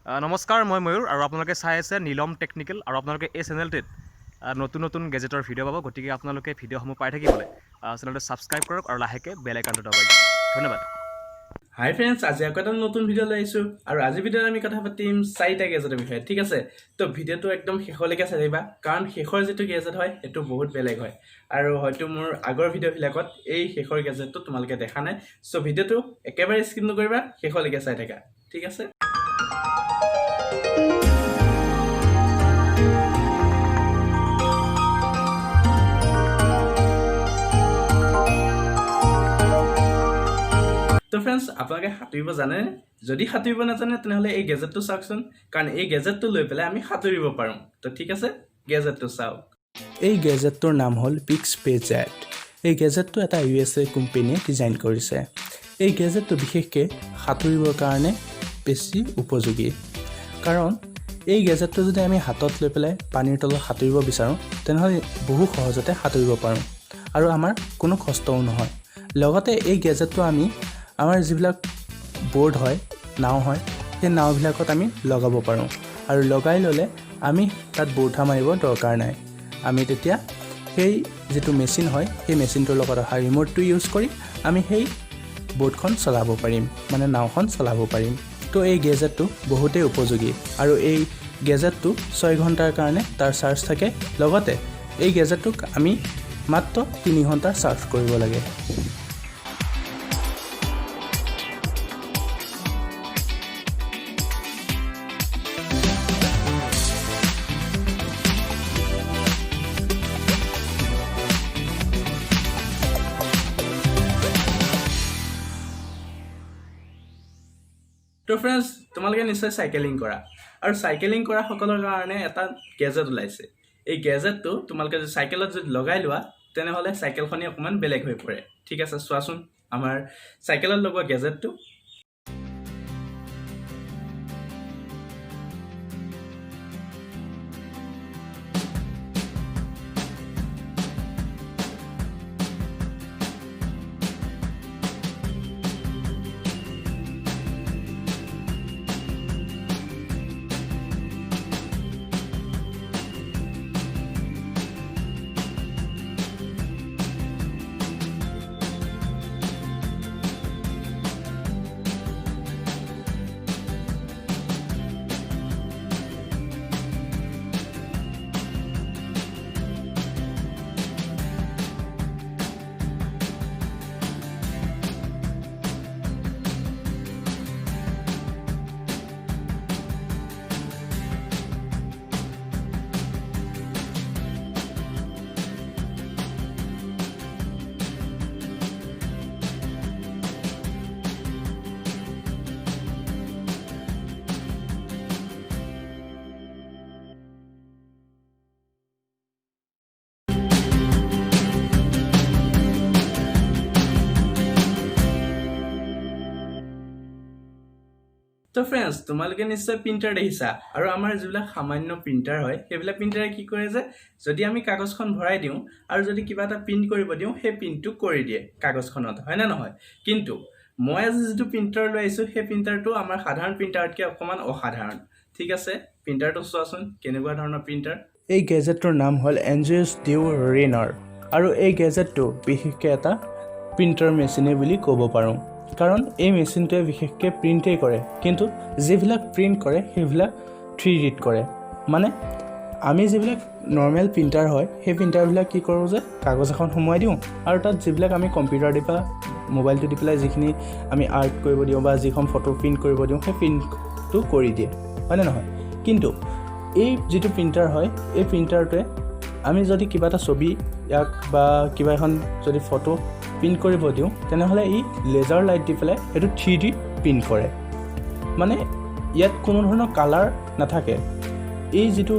নমস্কাৰ, মই ময়ূৰ আৰু আপোনালোকে চাই আছে নীলম টেকনিকেল। আৰু আপোনালোকে এই চেনেলটোত নতুন নতুন গেজেটৰ ভিডিঅ' পাব। গতিকে আপোনালোকে ভিডিঅ'সমূহ পাই থাকিবলৈ চেনেলটো ছাবস্ক্ৰাইব কৰক আৰু লাহেকৈ বেল আইকনটো দবাই দিয়ক। ধন্যবাদ। হাই ফ্ৰেণ্ডছ, আজি আকৌ এটা নতুন ভিডিঅ' লৈ আহিছোঁ আৰু আজিৰ ভিডিঅ'ত আমি কথা পাতিম চাৰিটা গেজেটৰ বিষয়ে, ঠিক আছে? তো ভিডিঅ'টো একদম শেষলৈকে চাই থাকিবা, কাৰণ শেষৰ যিটো গেজেট হয় সেইটো বহুত বেলেগ হয় আৰু হয়তো মোৰ আগৰ ভিডিঅ'বিলাকত এই শেষৰ গেজেটটো তোমালোকে দেখা নাই। চ' ভিডিঅ'টো একেবাৰে স্কিপ নকৰিবা, শেষলৈকে চাই থাকা, ঠিক আছে? তো ফ্ৰেণ্ডছ, আপোনালোকে সাঁতুৰিব জানেনে? যদি সাঁতুৰিব নাজানে, তেনেহ'লে এই গেজেটটো চাওকচোন, কাৰণ এই গেজেটটো লৈ পেলাই আমি সাঁতুৰিব পাৰোঁ। তো ঠিক আছে, গেজেটটো চাওক। এই গেজেটটোৰ নাম হ'ল পিক্স পে জেট। এই গেজেটটো এটা ইউ.এছ.এ কোম্পেনীয়ে ডিজাইন কৰিছে। এই গেজেটটো বিশেষকৈ সাঁতুৰিবৰ কাৰণে বেছি উপযোগী, কাৰণ এই গেজেটটো যদি আমি হাতত লৈ পেলাই পানীৰ তলত সাঁতুৰিব বিচাৰোঁ, তেনেহ'লে বহু সহজতে সাঁতুৰিব পাৰোঁ আৰু আমাৰ কোনো কষ্টও নহয়। লগতে এই গেজেটটো আমি আমাৰ যিবিলাক ব'ৰ্ড হয়, নাও হয়, সেই নাওবিলাকত আমি লগাব পাৰোঁ আৰু লগাই ল'লে আমি তাত বৌঠা মাৰিব দৰকাৰ নাই। আমি তেতিয়া সেই যিটো মেচিন হয়, সেই মেচিনটোৰ লগত অহা ৰিম'টটো ইউজ কৰি আমি সেই ব'টখন চলাব পাৰিম, মানে নাওখন চলাব পাৰিম। তো এই গেজেটটো বহুতেই উপযোগী আৰু এই গেজেটটো 6 ঘণ্টাৰ কাৰণে তাৰ চাৰ্জ থাকে। লগতে এই গেজেটটোক আমি মাত্ৰ 3 ঘণ্টা চাৰ্জ কৰিব লাগে। তো ফ্ৰেণ্ডছ, তোমালোকে নিশ্চয় চাইকেলিং কৰা আৰু চাইকেলিং কৰা সকলৰ কাৰণে এটা গেজেট ওলাইছে। এই গেজেটটো তোমালোকে যদি চাইকেলত যদি লগাই লোৱা, তেনেহ'লে চাইকেলখনি অকণমান বেলেগ হৈ পৰে, ঠিক আছে? চোৱাচোন আমাৰ চাইকেলত লগোৱা গেজেটটো। তো ফ্ৰেণ্ডছ, তোমালোকে নিশ্চয় প্ৰিণ্টাৰ দেখিছা আৰু আমাৰ যিবিলাক সামান্য প্ৰিণ্টাৰ হয়, সেইবিলাক প্ৰিণ্টাৰে কি কৰে যে যদি আমি কাগজখন ভৰাই দিওঁ আৰু যদি কিবা এটা প্ৰিণ্ট কৰিব দিওঁ, সেই প্ৰিণ্টটো কৰি দিয়ে কাগজখনত, হয়নে নহয়? কিন্তু মই আজি যিটো প্ৰিণ্টাৰ লৈ আহিছোঁ, সেই প্ৰিণ্টাৰটো আমাৰ সাধাৰণ প্ৰিণ্টাৰতকৈ অকণমান অসাধাৰণ, ঠিক আছে? প্ৰিণ্টাৰটো চোৱাচোন, কেনেকুৱা ধৰণৰ প্ৰিণ্টাৰ। এই গেজেটটোৰ নাম হ'ল এনজিএছ ডিউ ৰেনাৰ আৰু এই গেজেটটো বিশেষকৈ এটা প্ৰিণ্টাৰ মেচিনেই বুলি ক'ব পাৰোঁ, কাৰণ এই মেচিনটোৱে বিশেষকৈ প্ৰিণ্টেই কৰে, কিন্তু যিবিলাক প্ৰিণ্ট কৰে সেইবিলাক 3Dত কৰে। মানে আমি যিবিলাক নৰ্মেল প্ৰিণ্টাৰ হয়, সেই প্ৰিণ্টাৰবিলাক কি কৰোঁ যে কাগজ এখন সোমোৱাই দিওঁ আৰু তাত যিবিলাক আমি কম্পিউটাৰ দি বা মোবাইলটো দি পেলাই যিখিনি আমি আৰ্ট কৰিব দিওঁ বা যিখন ফটো প্ৰিণ্ট কৰিব দিওঁ, সেই প্ৰিণ্টটো কৰি দিয়ে, হয়নে নহয়? কিন্তু এই যিটো প্ৰিণ্টাৰ হয়, এই প্ৰিণ্টাৰটোৱে আমি যদি কিবা এটা ছবি ইয়াক বা কিবা এখন যদি ফটো প্ৰিণ্ট কৰিব দিওঁ, তেনেহ'লে ই লেজাৰ লাইট দি পেলাই সেইটো 3Dত প্ৰিণ্ট কৰে। মানে ইয়াত কোনো ধৰণৰ কালাৰ নাথাকে। এই যিটো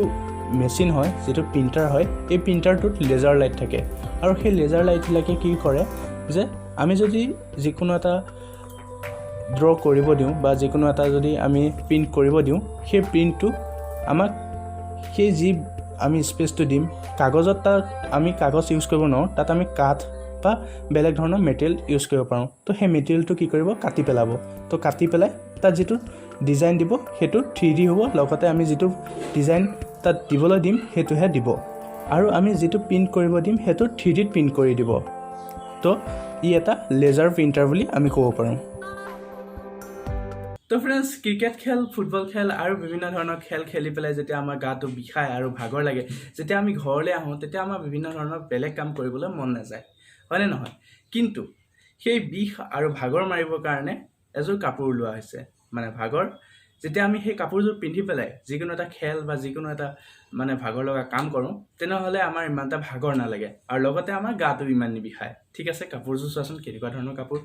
মেচিন হয়, যিটো প্ৰিণ্টাৰ হয়, এই প্ৰিণ্টাৰটোত লেজাৰ লাইট থাকে আৰু সেই লেজাৰ লাইটবিলাকে কি কৰে যে আমি যদি যিকোনো এটা ড্ৰ কৰিব দিওঁ বা যিকোনো এটা যদি আমি প্ৰিণ্ট কৰিব দিওঁ, সেই প্ৰিণ্টটো আমাক সেই যি আমি স্পেচটো দিম কাগজত, তাত আমি কাগজ ইউজ কৰিব নোৱাৰোঁ। তাত আমি কাঠ বা বেলেগ ধৰণৰ মেটেৰিয়েল ইউজ কৰিব পাৰোঁ। তো সেই মেটেৰিয়েলটো কি কৰিব? কাটি পেলাব। তো কাটি পেলাই তাত যিটো ডিজাইন দিব সেইটো 3D হ'ব। লগতে আমি যিটো ডিজাইন তাত দিবলৈ দিম সেইটোহে দিব আৰু আমি যিটো প্ৰিণ্ট কৰিব দিম সেইটো 3Dত প্ৰিণ্ট কৰি দিব। তো ই এটা লেজাৰ প্ৰিণ্টাৰ বুলি আমি ক'ব পাৰোঁ। তো ফ্ৰেণ্ডছ, ক্ৰিকেট খেল, ফুটবল খেল আৰু বিভিন্ন ধৰণৰ খেল খেলি পেলাই যেতিয়া আমাৰ গাটো বিষায় আৰু ভাগৰ লাগে, যেতিয়া আমি ঘৰলৈ আহোঁ, তেতিয়া আমাৰ বিভিন্ন ধৰণৰ বেলেগ কাম কৰিবলৈ মন নাযায়, হয়নে নহয়? কিন্তু সেই বিষ আৰু ভাগৰ মাৰিবৰ কাৰণে এযোৰ কাপোৰ ওলোৱা হৈছে। মানে ভাগৰ যেতিয়া আমি সেই কাপোৰযোৰ পিন্ধি পেলাই যিকোনো এটা খেল বা যিকোনো এটা মানে ভাগৰ লগা কাম কৰোঁ, তেনেহ'লে আমাৰ ইমান এটা ভাগৰ নালাগে আৰু লগতে আমাৰ গাটো ইমান নিবিষায়। ঠিক আছে, কাপোৰযোৰ চোৱাচোন, কেনেকুৱা ধৰণৰ কাপোৰ।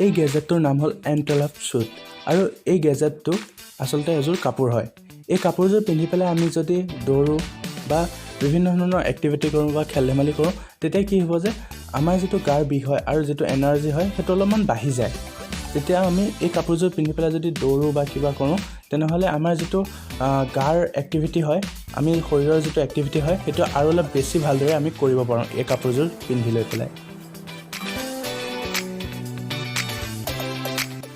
এই গেজেটটোৰ নাম হ'ল এণ্টেলাপ শ্বুট আৰু এই গেজেটটো আচলতে এযোৰ কাপোৰ হয়। এই কাপোৰযোৰ পিন্ধি পেলাই আমি যদি দৌৰোঁ বা বিভিন্ন ধৰণৰ এক্টিভিটি কৰোঁ বা খেল ধেমালি কৰোঁ, তেতিয়া কি হ'ব যে আমাৰ যিটো গাৰ বিষ হয় আৰু যিটো এনাৰ্জি হয় সেইটো অলপমান বাঢ়ি যায়। তেতিয়া আমি এই কাপোৰযোৰ পিন্ধি পেলাই যদি দৌৰোঁ বা কিবা কৰোঁ, তেনেহ'লে আমাৰ যিটো গাৰ এক্টিভিটি হয়, আমি শৰীৰৰ যিটো এক্টিভিটি হয়, সেইটো আৰু অলপ বেছি ভালদৰে আমি কৰিব পাৰোঁ এই কাপোৰযোৰ পিন্ধি লৈ পেলাই।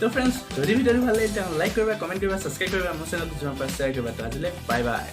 তো ফ্ৰেণ্ডছ, যদি ভিডিঅ'টো ভাল লাগে তেতিয়াহ'লে লাইক কৰিবা, কমেণ্ট কৰিবা, ছাবস্ক্ৰাইব কৰিবা, মোৰ চেনেলটো যিমান পাৰা শ্বেয়াৰ কৰিবা। তো আজিলৈ বাই বাই।